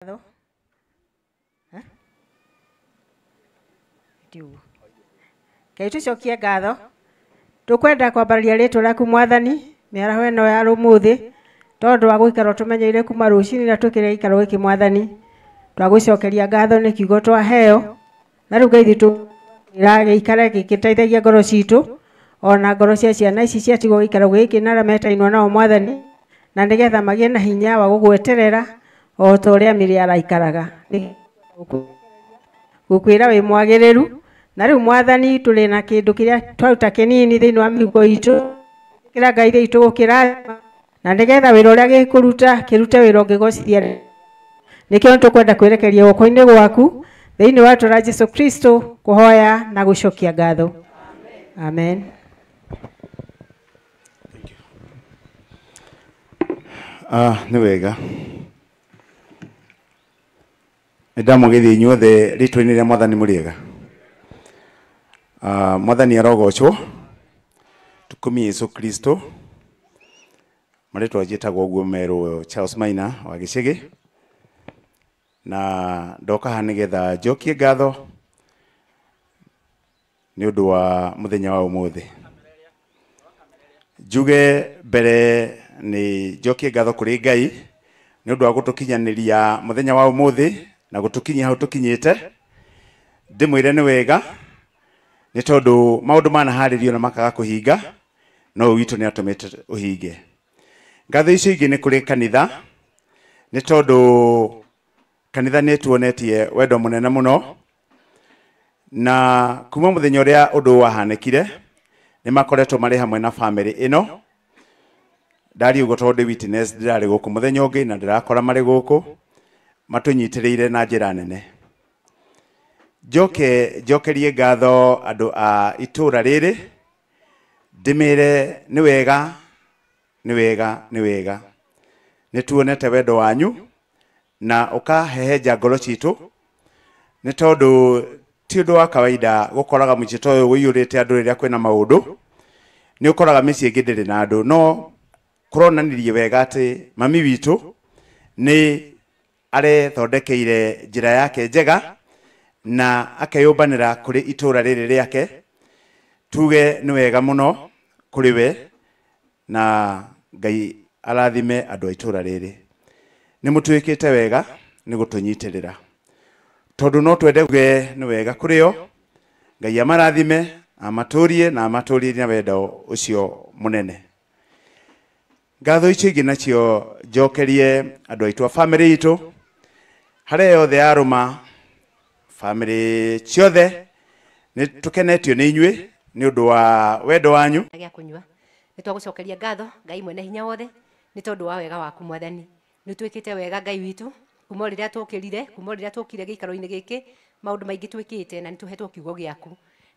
Ngatho. Ti ũguo. Ngai tũcokie ngatho. Tũkwenda kwambararia rĩtwa rĩaku Mwathani mĩaraho ĩno ya rũmũthĩ tondũ wa gũikara tũmenyeire kuma rũcinĩ na tũkĩrĩa gĩikaro gĩkĩ Mwathani. Twagũcokeria ngatho nĩ kiugo twaheo na rĩu Ngai witũ gĩikare gĩgĩteithagia ngoro citũ ona ngoro cia ciana ici ciatigwo gĩikaro gĩkĩ na arĩa metainwo nao Mwathani, na nĩgetha magĩe na hinya wa gũgweterera o ta ũrĩa Mary araikaraga. Gũkwĩra wĩ mwagĩrĩru. Na rĩu Mwathani tũrĩ na kĩndũ kĩrĩa twaruta kĩnini thĩinĩ wa mĩhuko itũ kĩrĩa Ngai witũ gũkĩrathima, na nĩgetha wĩra ũrĩa gĩkũruta kĩrute wĩra ũngĩgocithia. Nĩkĩo tũkwenda kwĩrekeria guoko-inĩ gwaku thĩinĩ wa rĩĩtwa rĩa Jesu Kristo kũhoya na gũcokia ngatho. Amen. Nĩ wega. Nĩndamũgeithia inyuothe rĩtwa-inĩ rĩa Mwathani mũrĩega. Mwathani arogocwo. Tukumie Yesu Kristo. Marĩtwa njĩtagwo ũguo merwo Charles Maina wa Gĩcĩgĩ. Na ndoka haha nĩgetha njokie ngatho nĩ ũndũ wa mũthenya wa ũmũthĩ. Njuge mbere nĩ njokie ngatho kũrĩ Ngai nĩ ũndũ wa gũtũkinyanĩria mũthenya wa ũmũthĩ na gũtũkinyia hau tũkinyĩte. Ndĩmwĩre nĩ wega nĩ tondũ maũndũ manaharĩrio na makaga kũhinga, no ũyũ witũ nĩ atũmĩte ũhinge. Ngatho icio ingĩ nĩ kũrĩ kanitha, nĩ tondũ kanitha nĩ tuonetie wendo mũnene mũno, na kuma mũthenya ũrĩa ũndũ wahanĩkire nĩ makoretwo marĩ hamwe na family ĩno. Ndaria ũguo tondũ ndĩ witness, ndĩrarĩ gũkũ mũthenya ũngĩ na ndĩrakora marĩ gũkũ matũnyitĩrĩire na njĩra nene. Njoke njokerie ngatho andũ a itũra rĩrĩ, ndĩmĩre nĩ wega, nĩ wega, nĩ wega. Nĩ tuonete wendo wanyu na ũkahehenja ngoro citũ, nĩ tondũ ti ũndũ wa kawaida gũkoraga mũciĩ ta ũyũ ũiyũrĩte andũ rĩrĩa kwĩna maũndũ. Nĩ ũkoraga mĩciĩ ĩngĩ ndĩrĩ na andũ, no kũronanirie wega atĩ mami witũ nĩ arethondekeire njĩra yake njega na akeyũmbanĩra kũrĩ itũra rĩrĩ rĩake. Tuge nĩ wega mũno kũrĩ we, na Ngai arathime andũ a itũra rĩrĩ. Nĩ mũtuĩkĩte wega nĩ gũtũnyitĩrĩra, tondũ no twende uge nĩ wega kũrĩ o. Ngai amarathime, amatũrie na amatũrie na wendo ũcio mũnene. Ngatho icio ingĩ nacio njokerie andũ aitũ a family itũ, harĩa yothe yarũma, family ciothe nĩ tũkenetio nĩ inyuĩ nĩ ũndũ wa wendo wanyu. Gĩa kũnyua. Nĩ twagũcokeria ngatho Ngai mwene hinya wothe nĩ tondũ wa wega waku Mwathani. Nĩ twĩkĩte wega Ngai witũ kuma rĩrĩa tũkĩrire, kuma rĩrĩa tũkire gĩikaro-inĩ gĩkĩ, maũndũ maingĩ twĩkĩte na nĩ tũhetwo kiugo gĩaku.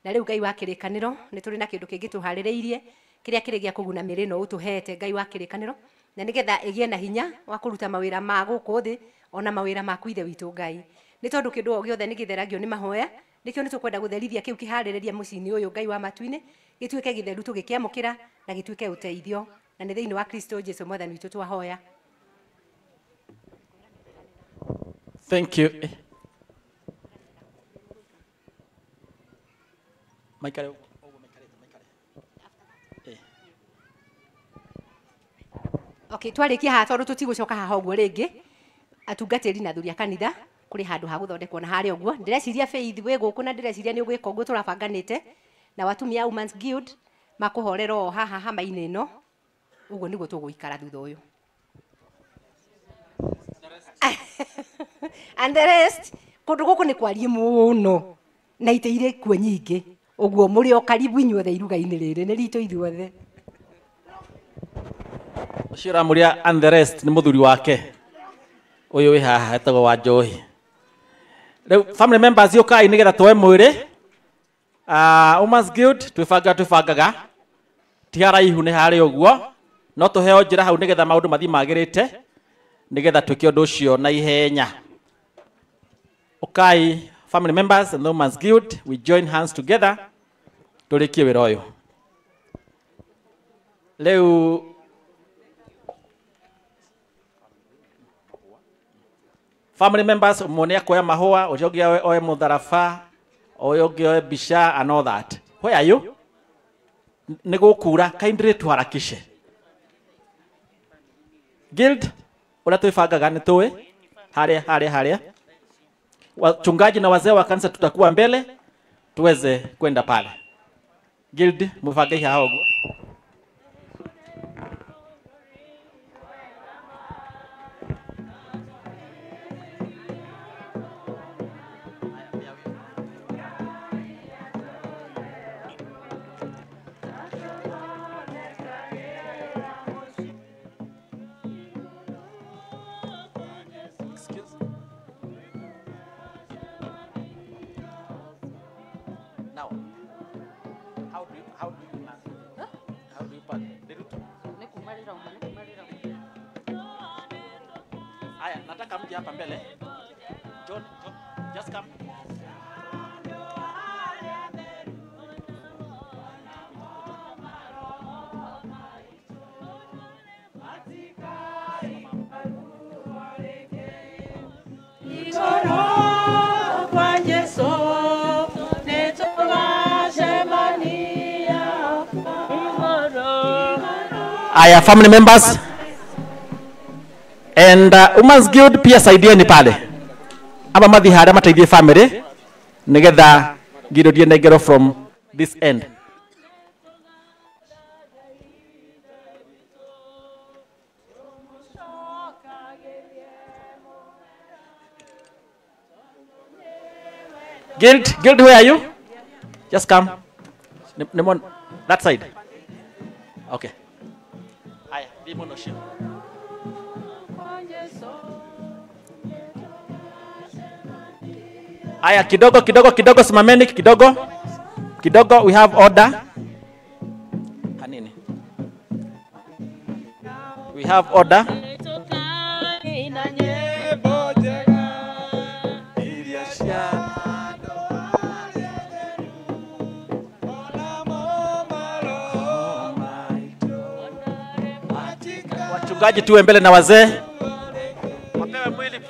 Na rĩu Ngai wa kĩrĩkanĩro nĩ tũrĩ na kĩndũ kĩngĩ tũharĩrĩirie kĩrĩa kĩrĩ gĩa kũguna mĩĩrĩ ĩno ũtũhete Ngai wa kĩrĩkanĩro, na nĩgetha ĩgĩe na hinya wa kũruta mawĩra ma gũkũ thĩ ona mawĩra maku Ithe witũ Ngai. Nĩ tondũ kĩndũ o gĩothe nĩ gĩtheragio nĩ mahoya, nĩkĩo nĩ tũkwenda gũtherithia kĩu kĩharĩrĩria mũciĩ-inĩ ũyũ Ngai wa matu-inĩ, gĩtuĩke gĩtheru tũgĩkĩamũkĩra na gĩtuĩke ũteithio, na nĩ thĩinĩ wa Kristo Jesu Mwathani witũ twahoya. Thank you. Maikare ũguo, maikarĩte, maikare. Okay, twarĩkia haha tondũ tũtigũcoka haha ũguo rĩngĩ. Atungatĩri na athuri a kanitha kũrĩ handũ ha gũthondekwo na harĩa ũguo. Ndĩreciria Faith wĩ gũkũ na ndĩreciria nĩ ũgwĩka ũguo tũrabanganĩte na watumia a Women's Guild makũhorera o haha hama-inĩ ĩno. Ũguo nĩguo tũgũikara thutha ũyũ. And the rest, kũndũ gũkũ nĩ kwarie mũno na itĩ irĩ kuo nyingĩ. Ũguo mũrĩ o karibu inyuothe iruga-inĩ rĩrĩ, nĩ ritũ ithuothe. Ũcio ũramũria and the rest nĩ mũthuri wake ũyũ wĩ haha etagwo wa Njohi. Rĩu family members ũkai nĩgetha tuoe mwĩrĩ. Women's Guild twĩbangaga, twĩbangaga ti haraihu nĩ harĩa ũguo, no tũheo njĩra hau nĩgetha maũndũ mathiĩ magĩrĩte, nĩgetha twĩke ũndũ ũcio na ihenya. Ũkai family members and the Women's Guild, we join hands together tũrĩkie wĩra ũyũ. Rĩu Family members mwone akoya mahũa, ũcio ũngĩ oe mũtharaba, ũyũ ũngĩ oe mbica and all that. Where are you? Nĩ gũkura, kindly tuharakishe. Guild, ũrĩa twĩbangaga nĩ tũĩ, harĩa harĩa harĩa. Wachungaji na wazee wa kanisa tutakuwa mbele tuweze kwenda pale. Guild, mubange haha ũguo. Excuse. Now, how do you plan? Huh? How do you plan? Aya, nataka mje hapa mbele. John, just come. Aya, family members and Women's Guild pia saidieni pale ama mathi haria mateithie family nigetha ngirudie nengero from this end. Guild, where are you? Just come. Nimon, that side. Okay. Aya, be. Aya, kidogo, kidogo, kidogo, simameni, kidogo. Kidogo, we have order. Hanini. We have order. Wachungaji tuwe mbele na wazee. Wapewe mwili.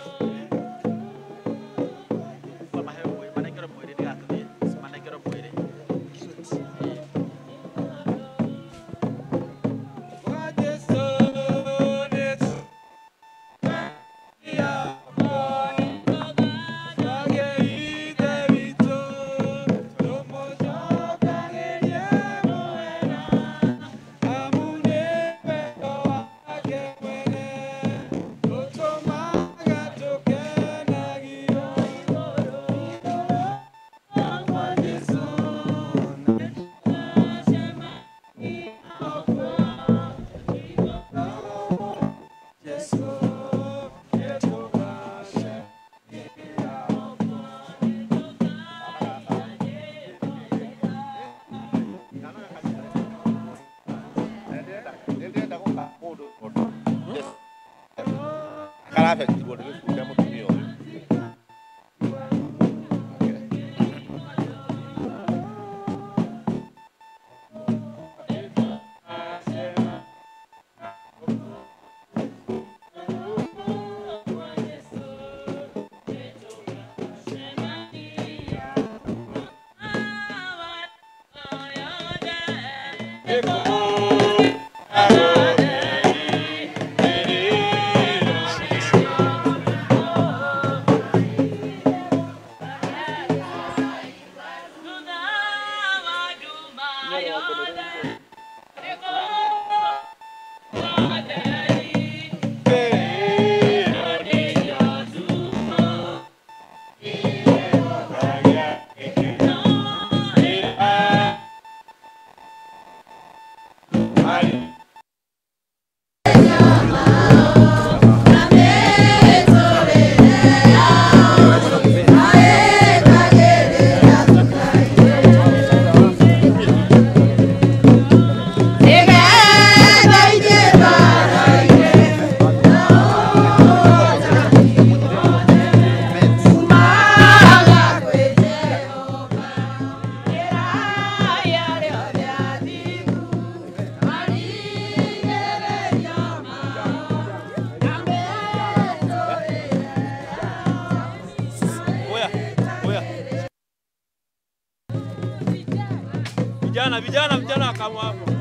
Vijana vijana vijana kama hapo.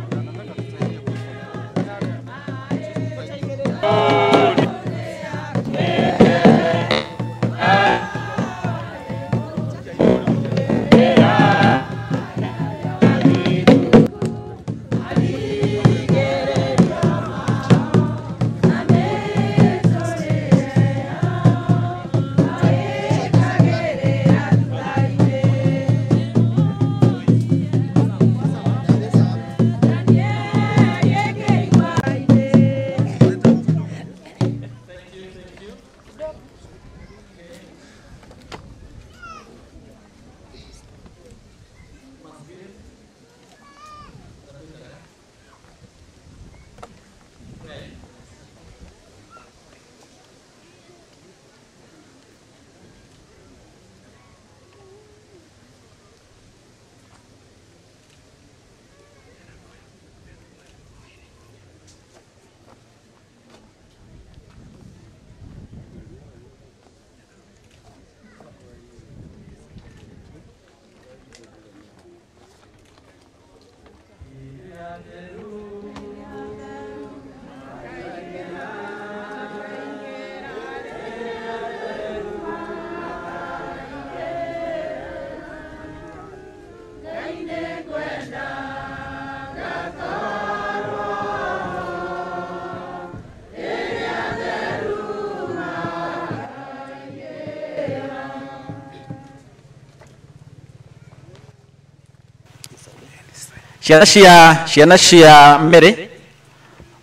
Ciana cia Mary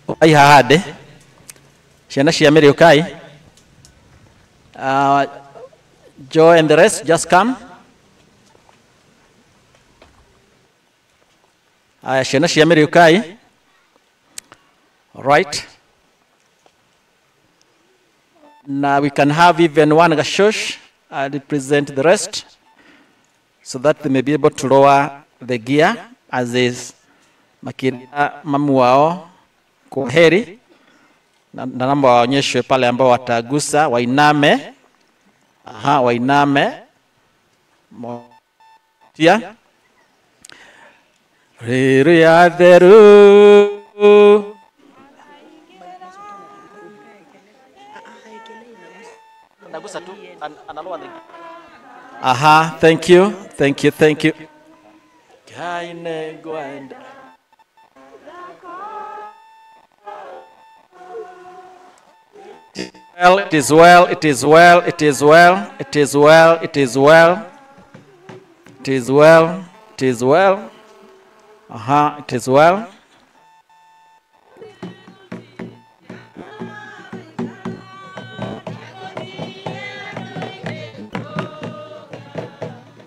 ukai haha ndĩ. Ciana cia Mary ukai. Joe and the rest just come. Aya, ciana cia Mary ukai. All right. Now we can have even one gashosh represent the rest so that they may be able to lower the gear as is makira mamu wao kwa heri na namba waonyeshwe pale ambao watagusa wainame. Aha, wainame motia riria theru. Nagusa tu analoa the. Aha, thank you, thank you, thank you. Well, it is well, it is well, it is well, it is well, it is well, it is well, it is well. Aha, it is well.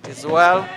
It is well.